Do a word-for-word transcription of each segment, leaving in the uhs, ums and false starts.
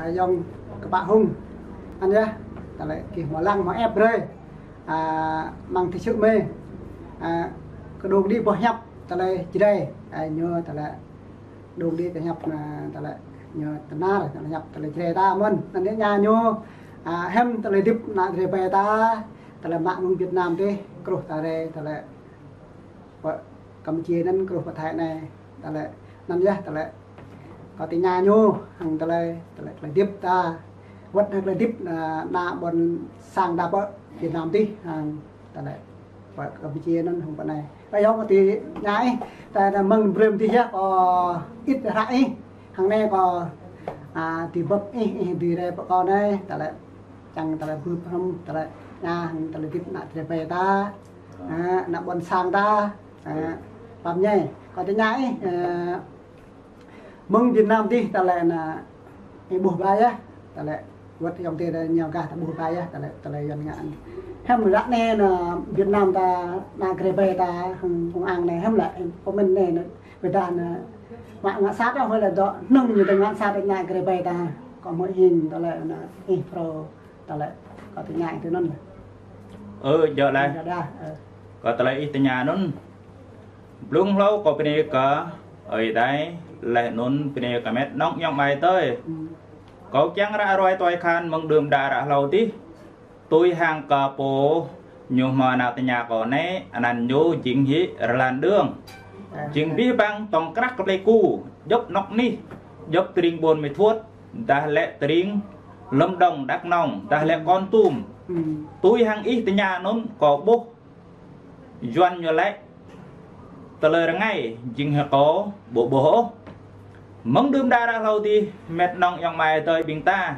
Ayŏng kơ pă hung. Anŭn yơh, tơlơi kih mơ̆ lăng mơ̆ ĕp brơi. A, mơ̆ng tơlơi sư̆ mơ̆. A, kơđông đĭ boh hiăp tơlơi Jrai. A, ñu tơlơi kơđông đĭ tơlơi hiăp na tơlơi ñu tơnar, tơlơi hiăp tơlơi Jrai ta mơ̆n. Anŭn yơh ñu, a, hiam tơlơi hơdip ană Jrai ƀai ta, tơlơi mă mơ̆ng Việt Nam tih, kruh ta rai, tơlơi pơ Campuchia anŭn kruh pơ Thái anai, tơlơi anŭn yơh, tơlơi kâo tơña ñu, hăng tơlơi, tơlơi, tơlơi hơdip ta, wơ̆t hăng tơlơi hơdip, a, ană ƀôn sang ta pơ Việt Nam tih, hăng tơlơi pơ Campuchia anŭn hăng pơ anai. Kâo yơh kâo tơña ih, ta, ta mơ̆ng brơi tih yơh, kâo ĭt hră ih, hăng anai kâo, a, tơlơi bưp ih, ih tơlơi rai pơ kâo anai, tơlơi čang tơlơi bưp hrŏm, tơlơi tơña hăng tơlơi hơdip ană Jrai ƀai ta. A, ană ƀôn sang ta, a, pap ñai. Kâo tơña ih, a, mơ̆ng Việt Nam tih tơlơi anai ih ƀuh ƀai yơh, tơlơi wơ̆t ayŏng adơi ta ñu gah ta ƀuh ƀai yơh, tơlơi, tơlơi Yuan ngă. Hiam ră anai ană Việt Nam ta, ană Jrai ƀai ta, hăng công an anai, hiam lĕ, comment anai, anai, ƀôdah anai, mă ngă sat yơh, hơi lĕ dŏ, năng ñu ta ngă sat ană Jrai ƀai ta, kâo mơ̆ hin, tơlơi anai, ih pro. Tơlơi kâo tơña ih tui anŭn. Ơ, djơ̆ laih. Djơ̆ dah, ơ. Kâo tơlơi ih tơña anŭn. Blung hlâo kâo bơni kơ Ơi Adai, laih anŭn bơni kơ met nŏng ayŏng amai adơi. Kâo kiăng ră ruai tui khan mơ̆ng đưm đă ră hlâo tih. Tui hăng kơ pô ñu hmâo nao tơña kâo anai, anăn ñu jing hĭ rơlan đưm. Jing abih bang tŏng krah kơ Plei Ku, djŏp anŏ anih, djŏp tơring Buôn Ma Thuột, dah lĕ tơring Lâm Đồng, Đắk Nông, dah lĕ Kon Tum. Tui hăng ih tơña anŭn kâo ƀuh Yuan ñu lĕ tơlơi rơngai jing hĭ kâo ƀu ƀuh ôh. Mơ̆ng đưm đă ră hlâo tih met nŏng ayŏng amai adơi ƀing ta.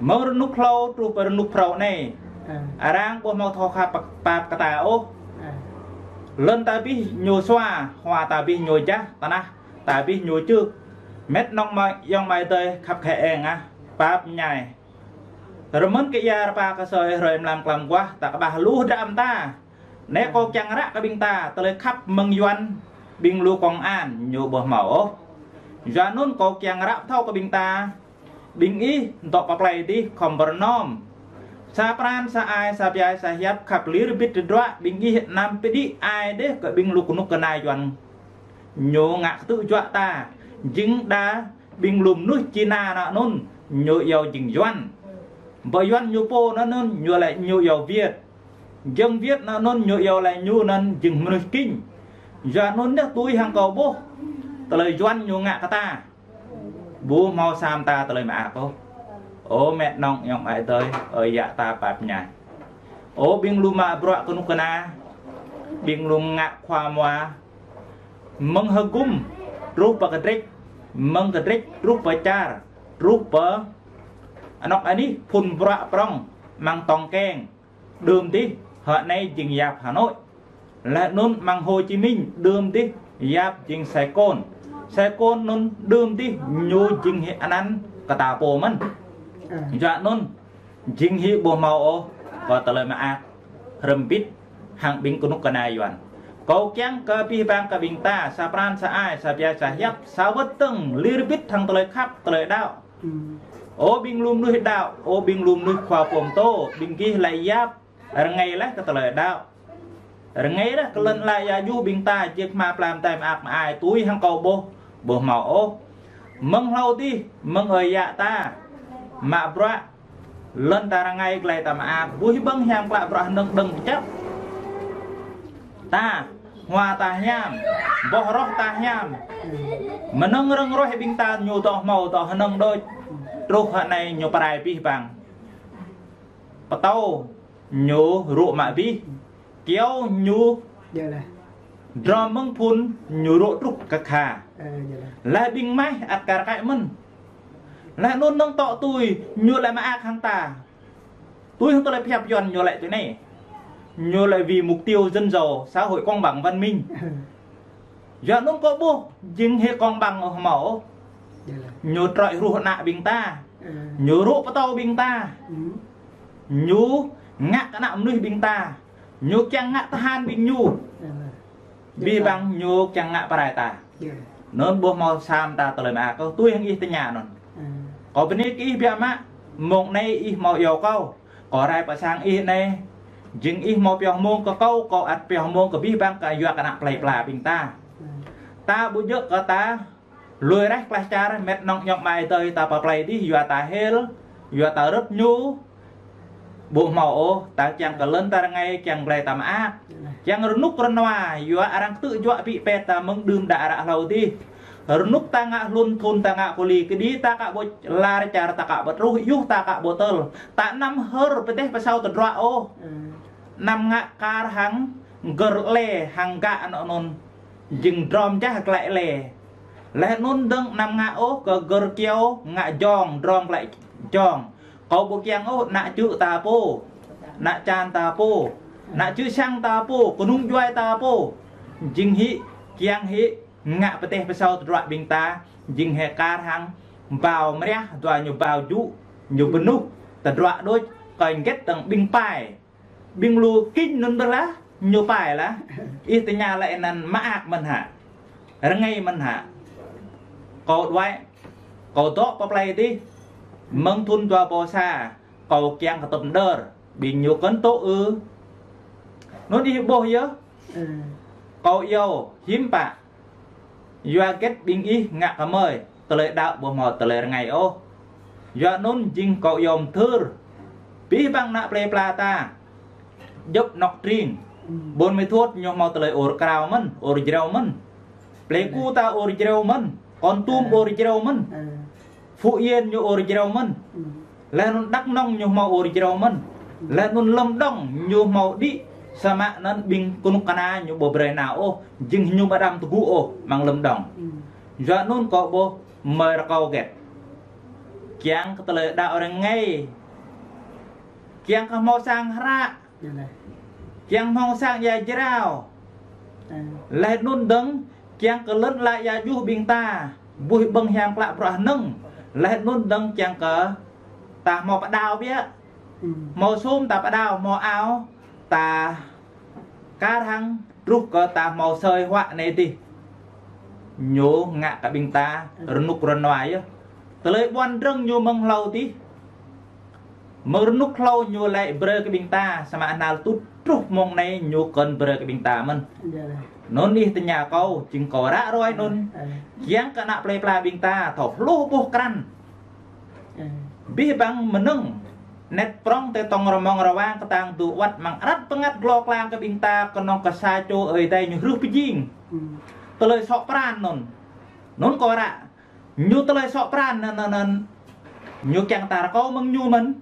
Mơ̆ng rơnŭk hlâo truh pơ rơnŭk phrâo anai. Arăng ƀu hmâo thâo khăp pap kơ ta ôh. Lŏn ta abih ñu sua, hua ta abih ñu jah, tơnah ta abih ñu čư̆. Met nŏng ayŏng amai adơi khăp khĕ eng ah, pap ñai. Rơmơ̆n kơ ia rơpa kơ sơi hrơi mlam klăm guah, ta kơƀah lu hơdră mơta. Anai kâo kiăng ră kơ ƀing ta, tơlơi khăp mơ̆ng Yuan, ƀing lu công an, ñu ƀu hmâo ôh. Yua anŭn kâo kiăng ră pơthâo kơ ƀing ta, ƀing ih, dŏ pơ plei dih, khŏm pơrơnŏm. Sa pran, sa ai, sa biai, sa hiăp, khăp lir bit tơdruă, ƀing ih anăm pơđĭ ai dêh kơ ƀing lu kơnuk kơna Yuan. Ñu ngă kơtư̆ juă ta, jing đa ƀing lu mơnuih Čina anŭn, ñu iâu jing Yuan. Ƀơi Yuan ñu pô anŭn, ñu lĕ ñu iâu Việt. Jing Việt anŭn, ñu iâu lĕ ñu anŭn jing mơnuih Kinh. Yua anŭn dêh tui hăng kâo ƀuh. Tơlơi Yuan ñu ngă kơ ta. Ƀu hmâo sa mơta tơlơi mơak ôh. Ơ met nŏng ayŏng amai adơi, ơi yă ta pap ñai. Ơ ƀing lu mă bruă kơnuk kơna. Ƀing lu ngă khua mua. Mơ̆ng hơgŭm, truh pơ kơdrĕč, mơ̆ng kơdrĕč, truh pơ čar, truh pơ anŏ anih phun bruă prŏng, mơ̆ng Tông Keng, đưm dih, hơ anai jing yap Hà Nội. Laih anŭn mơ̆ng Hồ Chí Minh, đưm dih, yap jing Sài Gòn. Sài Gòn anŭn đưm dih, ñu jing hĭ anăn kơ ta pô mơ̆n. Yua anŭn, jing hĭ ƀu hmâo ôh, kơ tơlơi mơak, hrŏm bit, hăng ƀing kơnuk kơna Yuan. Kâo kiăng kơ abih bang kơ ƀing ta, sa pran, sa ai, sa biai, sa hiăp, sa wơ̆t tơ̆ng, lir bit hăng tơlơi khăp, tơlơi đaŏ. Ơ ƀing lu mơnuih đaŏ, ơ ƀing lu mơnuih khua pơtô, ƀing gih lĕ yap, rơngai laih kơ tơlơi đaŏ. Rơngai laih kơ lŏn ala ia juh ƀing ta, jik hma plam tai mơak mơai, tui hăng kâo ƀuh, ƀu hmâo ôh. Mơ̆ng hlâo dih, mơ̆ng ơi yă ta, mă bruă, lŏn ta rơngai glai ta mơak, ƀuh ƀơ̆ng hiam klă bruă hơnơ̆ng đơ̆ng pơčăp. Ta, hua ta hiam, boh roh ta hiam. Mơnơ̆ng rơ̆ng ruaih ƀing ta ñu dŏ hmâo dŏ hơnơ̆ng đôč. Truh hơ anai ñu pơrai abih bang. Pơtâo ñu rŭ mă abih. Kyâo ñu djơ̆ laih. Drŏm mơ̆ng phŭn ñu rŭ truh kơ kha. Ơ, djơ̆ laih. Laih ƀing maih ăt kar kaĭ mơ̆n. Laih anŭn nơ̆ng tŏ tui ñu lĕ mơak hăng ta. Tui hăng tơlơi pơhiăp Yuan ñu lĕ tui anai. Ñu lĕ vì mục tiêu dân giàu, xã hội công bằng văn minh. Yua anŭn kâo ƀuh, jing hĭ công bằng ôh hmâo. Djơ̆ laih. Ñu trơi hruh ană ƀing ta. Ơ. Ñu rŭ pơtâo ƀing ta. Ñu ngă kơ ană mơnuih ƀing ta. Ñu kiăng ngă tơhan ƀing ñu. Ơ. Abih bang ñu kiăng ngă pơrai ta. Ơ. Anŭn ƀu hmâo sa mơta tơlơi mơak ôh, tui hăng ih tơña anŭn. Kâo bơni kơ ih biă mă, mông anai ih hmâo iâu kâo. Kâo rai pơ sang ih anai, jing ih hmâo pioh mông kơ kâo, kâo ăt pioh mông kơ abih bang kơ yua kơ ană plei pla ƀing ta. Ta ƀu djơ̆ kơ ta lui rah klah čar, met nong ñong mai tơi ta pơ plei dih, yua ta hil, yua ta rơ̆t ñu. Ƀu hmâo ôh, ta kiăng kơ lŏn ta rơngai, kiăng blai ta mơak. Kiăng rơnŭk rơnua, yua arăng tŭ juă pi pet ta mơ̆ng đưm đă ră hlâo dih. Rơnŭk ta ngă hlŭn, thŭn ta ngă kuli, kơđi ta kă ƀu lar, čar ta kă ƀu truh, yuh ta kă ƀu tơl. Ta anăm hơr pơdeh pơsao tơdruă ôh. Anăm ngă kar hăng gơ̆r lĕ hăng gă anŭn anŭn. Jing drôm jah glăi lĕ. Laih anŭn dơ̆ng anăm ngă ôh kơ gơ̆r kyâo ngă jong, drôm glăi jong. Kâo ƀu kiăng ôh ană čư̆ ta pô, ană čan ta pô, ană čư̆ sang ta pô, kơnung djuai ta pô. Jing hĭ, kiăng hĭ, ngă pơdeh pơsao tơdruă ƀing ta, jing hĭ kar hăng bao mriah, dua ñu bao jŭ, ñu bơnuh, tơdruă đôč, kơi get tơ̆ng ƀing pai. Ƀing lu kinh anŭn tơlah, ñu pai lah. Ih tơña lĕ anŭn mơak mơ̆n hă. Rơngai mơ̆n hă. Kâo đuaĭ, kâo dŏ pơ plei dih. Mơ̆ng thŭn dua rơbâo sa, kâo kiăng kơ tŭp mơđơr. Ƀing ñu kơnơ̆ng tŭ ư. Anŭn ih ƀuh yơh. Kâo iâu, hiư̆m pă. Yua hơget ƀing ih ngă kơmơi, tơlơi đaŏ ƀu hmâo tơlơi rơngai ôh. Yua anŭn jing kâo iâu mơthưr. Abih bang ană plei pla ta. Djŏp anŏ tring. Ƀôn Mê Thuôt ñu hmâo tơlơi ur krao mơ̆n, ur jrao mơ̆n. Pleiku ta ur jrao mơ̆n, Kon Tum ur jrao mơ̆n. Phú Yên ñu ur jrao mơ̆n. Laih anŭn Đắk Nông ñu hmâo ur jrao mơ̆n. Laih anŭn Lâm Đồng ñu hmâo đĭ, samơ̆ anŭn ƀing kơnuk kơna ñu ƀu brơi nao ôh, jing ñu ƀu đăm tơgŭ ôh, amăng Lâm Đồng. Yua anŭn kâo ƀuh mơi rơkâo get. Kiăng kơ tơlơi đaŏ rơngai. Kiăng kơ hmâo sang hră. Kiăng hmâo sang ia jrao. Laih anŭn dơ̆ng, kiăng kơ lŏn ala ia juh ƀing ta. Buih ƀơ̆ng hiam klă bruă hơnơ̆ng. Laih anŭn dơ̆ng kiăng kơ ta hmâo pơđao biă. Hmâo sum ta pơđao, hmâo ao ta kar hăng truh kơ ta hmâo sơi huă anai dih. Ñu ngă kơ ƀing ta rơnŭk rơnua yơh. Tơlơi ƀuăn drơ̆ng ñu mơ̆ng hlâo dih. Mơ̆ng rơnŭk hlâo ñu lĕ brơi kơ ƀing ta, samơ̆ anăl tŭ truh mông anai ñu kơnơ̆ng brơi kơ ƀing ta mơ̆n. Anŭn ih tơña kâo, jing kâo ră ruai anŭn. Kiăng kơ ană plei pla ƀing ta, thâo hluh ƀuh krăn. Abih bang mơnơ̆ng, net prong tơtŏng rơmong rơwang kơtang tŭ wăt amăng arăt pơngăt glô klang kơ ƀing ta, kơnơ̆ng kơ sa čô Ơi Adai ñu hrưh pơjing. Tơlơi sŏk pran anŭn. Anŭn kâo ră. Ñu tơlơi sŏk pran anŭn, anŭn, anŭn. Ñu kiăng ta rơkâo mơ̆ng ñu mơ̆n.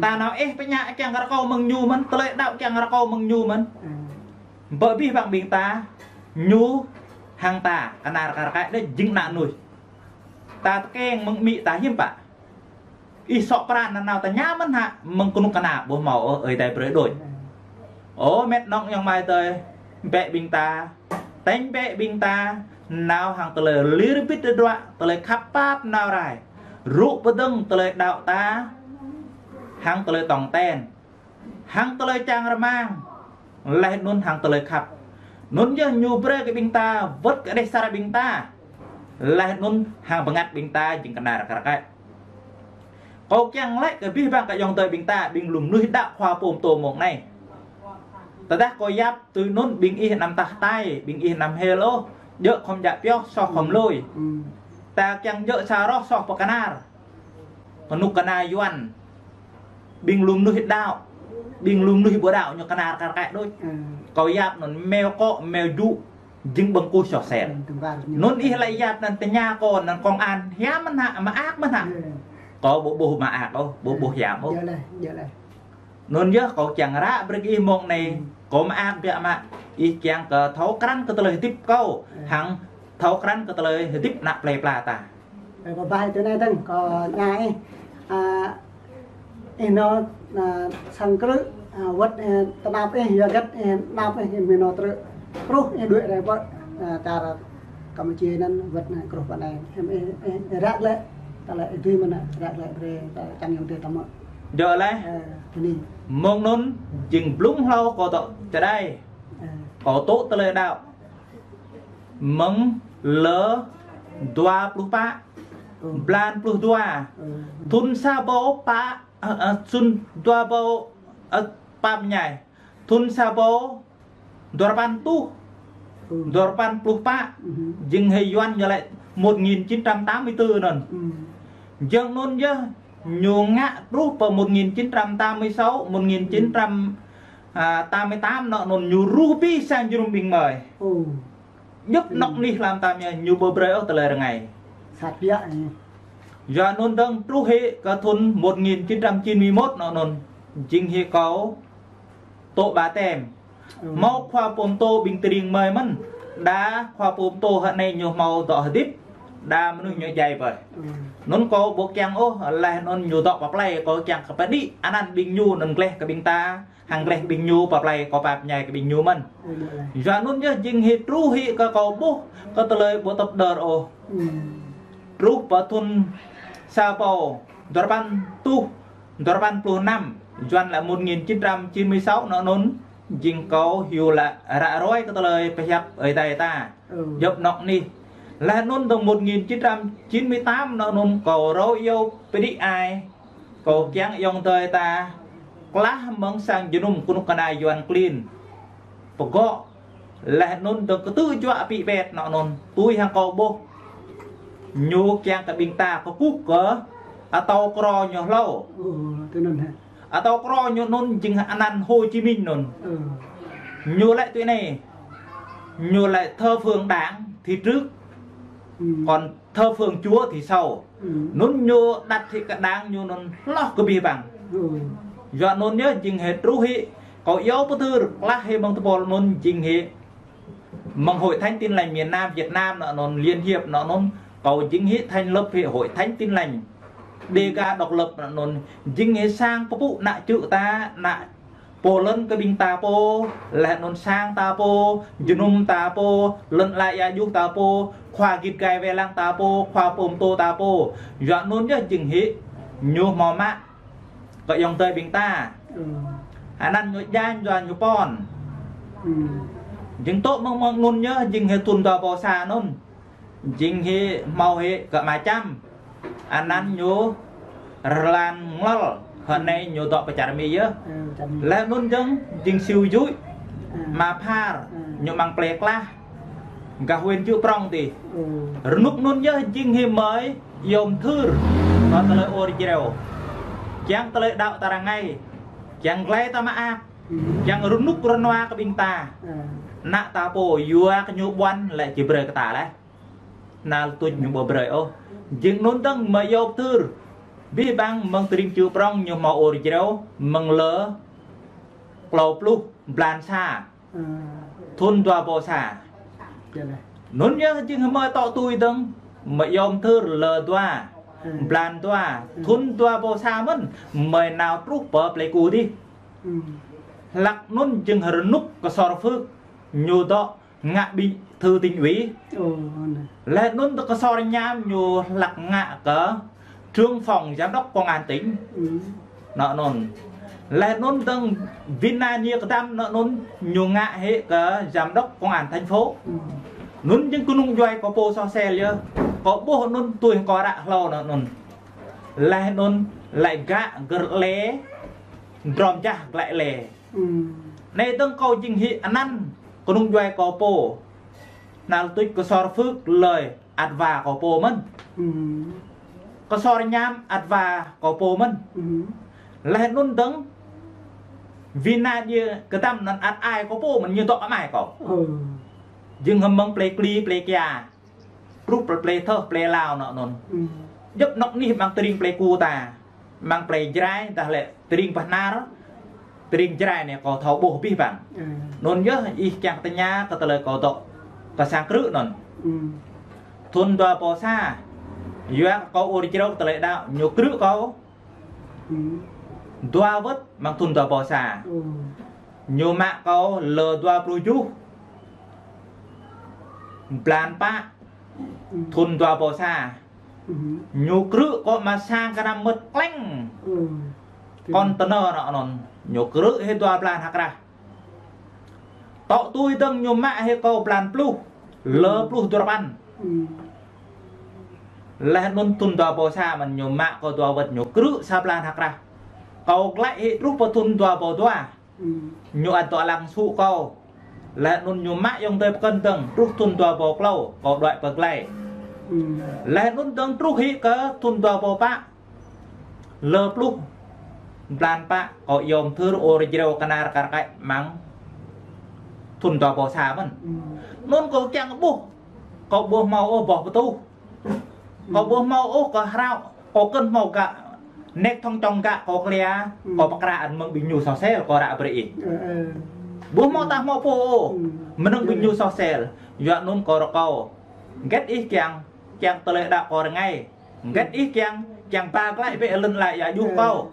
Ta nao ih pơñă kiăng rơkâo mơ̆ng ñu mơ̆n, tơlơi đaŏ kiăng rơkâo mơ̆ng ñu mơ̆n. Bơ abih bang ƀing ta, ñu hăng ta, kơnar kar kaĭ đĕ jing ană mơnuih. Ta tơkeng mơ̆ng amĭ ta hiư̆m pă. Ih sŏk pran anŭn nao tơña mơ̆n hă, mơ̆ng kơnuk kơna ƀu hmâo ôh, Ơi Adai brơi đôč. Ơ met nong ñong mai tơi, bĕ ƀing ta, tĕnh bĕ ƀing ta, nao hăng tơlơi lir bit tơdruă, tơlơi khăp pap nao rai. Rŭ pơdơ̆ng tơlơi đaŏ ta, hăng tơlơi tong ten. Hăng tơlơi čang rơmang, laih anŭn hăng tơlơi khăp. Anŭn yơh ñu brơi kơ ƀing ta, wơ̆t kơ đeh sar ƀing ta. Laih anŭn hăng bơngăt ƀing ta, jing kơnar kar kaĭ. Kâo kiăng laĭ kơ abih bang kơ ayŏng adơi ƀing ta, ƀing lu mơnuih đaŏ khua pôm tô mông anai. Tơdah kâo yap tui anŭn ƀing ih anăm tah tai, ƀing ih anăm hil ôh, djơ̆ khŏm djă pioh, soh khŏm lui. Ta kiăng djơ̆ sa roh soh pơkơnar. Kơnuk kơna Yuan. Ƀing lu mơnuih đaŏ. Ƀing lu mơnuih ƀu đaŏ ñu kơnar kar kaĭ đôč. Kâo yap anŭn meo kŏ, meo jŭ, jing ƀơ̆ng kuh soh set. Anŭn ih laĭ yap anŭn tơña kâo anŭn công an hiam mơ̆n hă, mơak mơ̆n hă. Kâo ƀu ƀuh mơak ôh, ƀu ƀuh hiam ôh. Anŭn yơh kâo kiăng ră brơi kơ ih mông anai, kâo mơak biă mă, ih kiăng kơ thâo krăn kơ tơlơi hơdip kâo, hăng thâo krăn kơ tơlơi hơdip ană plei pla ta. Ơ, kâo ƀuh tui anai dơ̆ng, kâo tơña ih. A, ih nao, a, sang krư̆, a, wơ̆t, ơ, tơnap ih, yua hơget ih tơnap ih, ih mơ̆ nao truh, truh ih đuaĭ rai pơ, a, čar Campuchia anŭn wơ̆t nao truh pơ anai. Ih, ih, ih ră glaĭ, tơlơi ih dưi mơ̆n ră glaĭ brơi, ta čang yŏng tê tơmă. Djơ̆ laih. Ơ, tui anai. Mông anŭn jing blung hlâo kâo tŏ čơđai. Ơ. Kâo tŭ tơlơi đaŏ. Mơ̆ng Lơ dua pluh pă. Blan pluh dua. Thun sa rơbâo pă, ơ, ơ, thun dua rơbâo, ơ, pă mơñai. Thun sa rơbâo dua rơpăn rơtuh, dua rơpăn pluh pă. Jing hĭ Yuan ñu laĭ một nghìn chín trăm tám mươi tư anŭn. Jing anŭn yơh ñu ngă truh pơ một nghìn chín trăm tám mươi sáu, một nghìn chín trăm tám mươi tám anŭn ñu ruh abih sang jơnum ƀing gơmơi. Djŏp anŏ anih hlăm tam ñu, ñu ƀu brơi ôh tơlơi rơngai. Sat biă ñu. Yua anŭn dơ̆ng truh hĭ kơ thun một nghìn chín trăm chín mươi mốt anŭn, jing hĭ kâo tŏ ƀaptem. Hmâo khua pơtô ƀing tơring gơmơi mơ̆n. Đa khua pơtô hơnai ñu hmâo dŏ hơdip. Đa mơnuih ñu djai bơih. Anŭn kâo ƀu kiăng ôh, laih anŭn ñu dŏ pơplai, kâo kiăng kơ pơđĭ anăn ƀing ñu anŭn gleh kơ ƀing ta. Hăng gleh ƀing ñu pơplai kâo pap ñai kơ ƀing ñu mơ̆n. Yua anŭn yơh jing hĭ truh hĭ kơ kâo ƀuh kơ tơlơi ƀu tŏp đơr ôh. Truh pơ thun sa rơbâo dua rơpăn rơtuh, dua rơpăn pluh năm, Yuan laĭ một nghìn chín trăm chín mươi sáu anŭn anŭn, jing kâo hyu laĭ ră ruai kơ tơlơi pơhiăp Ơi Adai ta. Djŏp anŏ anih. Laih anŭn dơ̆ng một nghìn chín trăm chín mươi tám anŭn anŭn kâo rô iâu pơđĭ ai. Kâo kiăng ayŏng adơi ta klah mơ̆ng sang jơnum kơnuk kơna Yuan klin. Pơgŏ. Laih anŭn dơ̆ng kơtư̆ juă pĭ pet anŭn anŭn. Tui hăng kâo ƀuh. Ñu kiăng kơ ƀing ta kơkuh kơ atâo krô ñu hlâo. Atâo krô ñu anŭn jing anăn Hồ Chí Minh anŭn. Ñu laĭ tui anai. Ñu laĭ thờ phượng Đảng thì trước. Còn thờ phượng Chúa thì sau. Anŭn ñu đặt hĭ kơ Đảng ñu anŭn hloh kơ abih bang. Yua anŭn yơh jing hĭ truh hĭ kâo iâu pơthưr klah hĭ mơ̆ng tơpul anŭn jing hĭ mơ̆ng Hội Thánh Tin Lành miền Nam Việt Nam anŭn anŭn Liên Hiệp anŭn anŭn kâo jing hĭ thành lập hĭ Hội Thánh Tin Lành Đêga độc lập anŭn anŭn jing hĭ sang pơpŭ ană čư̆ ta ană pô lŏn kơ ƀing ta pô, laih anŭn sang ta pô, jơnum ta pô, lŏn ala ia juh ta pô, khua git gai wai lăng ta pô, khua pơtô ta pô. Yua anŭn yơh jing hĭ ñu hmâo mă kơ ayŏng adơi ƀing ta. Anăn ñu djai yua ñu pon. Jing tŏ mơ̆ng mơ̆ng anŭn yơh jing hĭ thun dua rơbâo sa anŭn. Jing hĭ hmâo hĭ kơ Ama Čăm. Anăn ñu rơlan Ngol. Hơnai ñu dŏ pơ čar Mi yơh. Laih anŭn dơ̆ng jing Siu Juih. Ama Phar. Ñu mơ̆ng plei Klah. Gah huyện Čư̆ Prŏng tih. Rơnŭk anŭn yơh jing hĭ gơmơi iâu pơthưr. Kơ tơlơi ur jreo. Kiăng tơlơi đaŏ ta rơngai. Kiăng glai ta mơak. Kiăng rơnŭk rơnua kơ ƀing ta. Ană ta pô yua kơ ñu ƀuăn lĕ či brơi kơ ta laih. Năl tuč ñu ƀu brơi ôh. Jing anŭn dơ̆ng gơmơi iâu pơthưr. Abih bang mơ̆ng tơring Čư̆ Prŏng ñu hmâo ur jreo mơ̆ng lơ klâo pluh blan sa. Thun dua rơbâo sa. Anŭn yơh jing gơmơi tŏ tui dơ̆ng gơmơi iâu pơthưr lơ dua. Blan dua. Thun dua rơbâo sa mơ̆n gơmơi nao truh pơ Plei Ku dih. Hlak anŭn jing rơnŭk Ksor Phước ñu dŏ ngă bí thư tỉnh ủy. Laih anŭn dơ̆ng Ksor Nham ñu hlak ngă kơ trưởng phòng giám đốc công an tỉnh. Anŭn anŭn. Laih anŭn dơ̆ng Vina Nia Kơdăm anŭn anŭn ñu ngă hĭ kơ giám đốc công an thành phố. Anŭn jing kơnung djuai kâo pô soh sel yơh. Kâo ƀuh anŭn tui kâo ră hlâo anŭn anŭn. Laih anŭn laĭ gak gơ̆r lĕ, drom jah glaĭ lĕ. Anai dơ̆ng kâo jing hĭ anăn kơnung djuai kâo pô. Năl tuč Ksor Phước lơi ăt wa kâo pô mơ̆n. Ksor Nham ăt wa kâo pô mơ̆n. Laih anŭn dơ̆ng Vina Nia Kơdăm anŭn ăt ai kâo pô mơ̆n ñu dŏ amai kâo. Jing hĭ mơ̆ng plei Kli, plei Kia. Truh plei, plei Thơh, plei Lao anŭn anŭn. Djŏp anŏ anih mơ̆ng tơring Plei Ku ta. Mơ̆ng plei Jrai, dah lĕ tơring Bahnar, tơring Jrai anai kâo thâo ƀuh abih bang. Anŭn yơh ih kiăng tơña kơ tơlơi kâo dŏ kơ sang krư̆ anŭn. Thun dua rơbâo sa. Yua kơ kâo ur jreo tơlơi đaŏ, ñu krư̆ kâo. Dua wơ̆t mơ̆ng thun dua rơbâo sa. Ñu mă kâo lơ dua pluh tơjuh. Blan pă. Thun dua rơbâo sa. Ñu krư̆ kâo mă sang kơnăm mơ̆t kleng. Container anŭn anŭn. Ñu krư̆ hĭ dua blan hơkrah. Tŏ tui dơ̆ng ñu mă hĭ kâo blan pluh. Lơ pluh dua rơpăn. Laih anŭn thŭn dua rơbâo sa mơ̆n ñu mă kơ dua wơ̆t ñu krư̆ sa blan hơkrah. Kâo glaĭ hĭ truh pơ thŭn dua rơbâo dua. Ñu ăt dŏ lăng sŭ kâo. Laih anŭn ñu mă ayŏng adơi pơkŏn dơ̆ng truh thŭn dua rơbâo klâo kâo đuaĭ pơ glai. Laih anŭn dơ̆ng truh hĭ kơ thŭn dua rơbâo pă. Lơ pluh blan pă kâo yom thur ôr jreo kơnar kar kaĭ mơ̆ng thŭn dua rơbâo sa mơ̆n. Anŭn kâo kiăng ƀuh. Kâo ƀu hmâo ôh boh pơtuh. Kâo ƀu hmâo ôh kơ hrao. Kâo kơ̆n hmâo gak. Nek thŏng čŏng gak kâo klia. Kâo pơkra ăn mơ̆ng ƀing ñu soh sel kâo ră brơi ih. Ƀu hmâo tah hmâo pô ôh. Mơnơ̆ng ƀing ñu soh sel. Yua anŭn kâo rơkâo. Hơget ih kiăng, kiăng tơlơi đaŏ kâo rơngai. Hơget ih kiăng, kiăng ba glaĭ bĕ lŏn ala ia juh kâo.